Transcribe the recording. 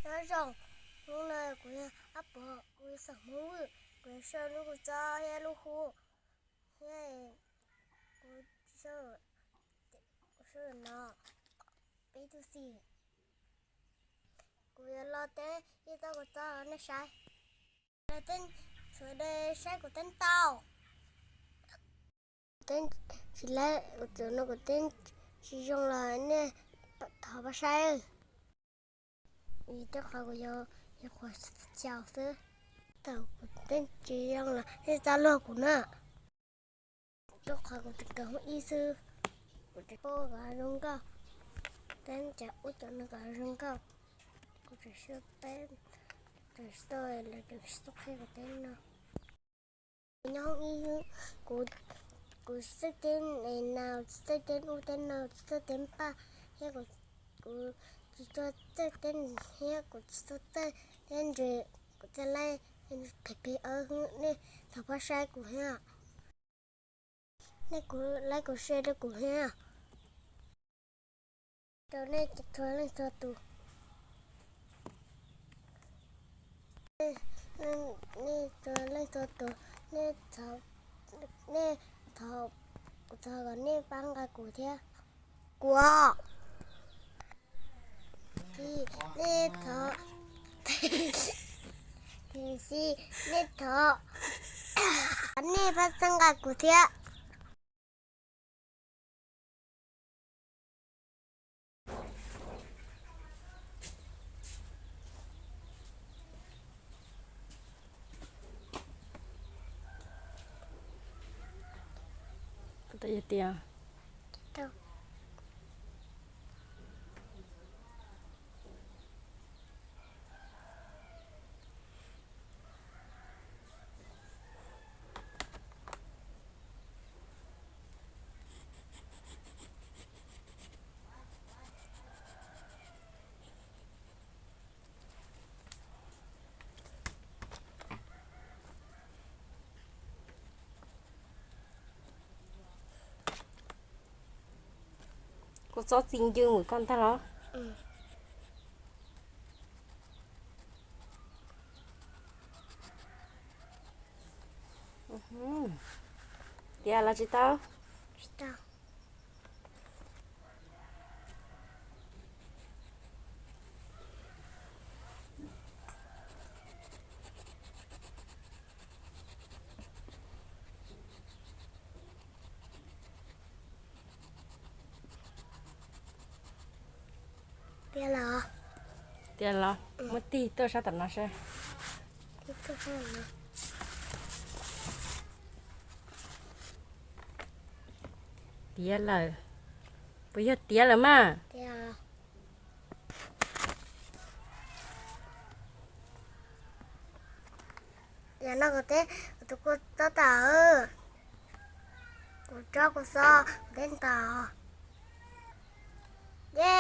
Nyob zoo, hnub no kuv yog Ab Puas, kuv yog xeem Hmoob Vwj, kuv yuav sau lub kua txob thiab lub hu thiab kuv, kuv sau no peb tug xim. Kuv yuav los teb ib tog kua txob nej saib. Los teb, sawv daws saib kuv teb tau. Kuv teb tsis laib, kuv teb tsis zoo los nej thov pab saib. Vim rau qhov kuv yog, yog qhuav xyaum xwb. Thaum kuv teb tsis zoo los nej txhob luag kuv na. Rau qhov kuv tus kawm hauv ib xwb, kuv tseem paub kom zoo nkauj, teb cov ub cov no kom zoo nkauj. Kuv tseem tsis tau, tseem tsis tau, lawv tseem tsis tau qhia kuv teb no. Kuv nyob hauv ib xwb, kuv, kuv tsis txawj teb nas, tsis txawj teb ub teb no, tsis txawj teb paj, thiab kuv, kuv tsis txawj teb thiab kuv tsis txawj teb ntses, kuv txawj laib phem phem awb xwb, nej thov pab saib kuv thiab. Nej kuv laib kuv share rau kuv thiab. Rau nej txhua leej txhua tus, nej txhua leej txhua tus, nej thov, nej thov, thov kom nej pab nqa kuv thiab. Kuv, nej thov, tiam sis nej thov, nej pab txhawb nqa kuv thiab. Koj tau yog tias Kua txob txi ncw mus koj ntag los? Tiav los tsis tau? Tsis tau. Tiav los? Tiav los, muab tig tuaj sab tom no saib. Tiav lawm. Puas yog tiav lawm mas? Tiav no kuv teb, kuv tus kua txob tawm, kuv tsob kua txob kuv teb tawm. Ye.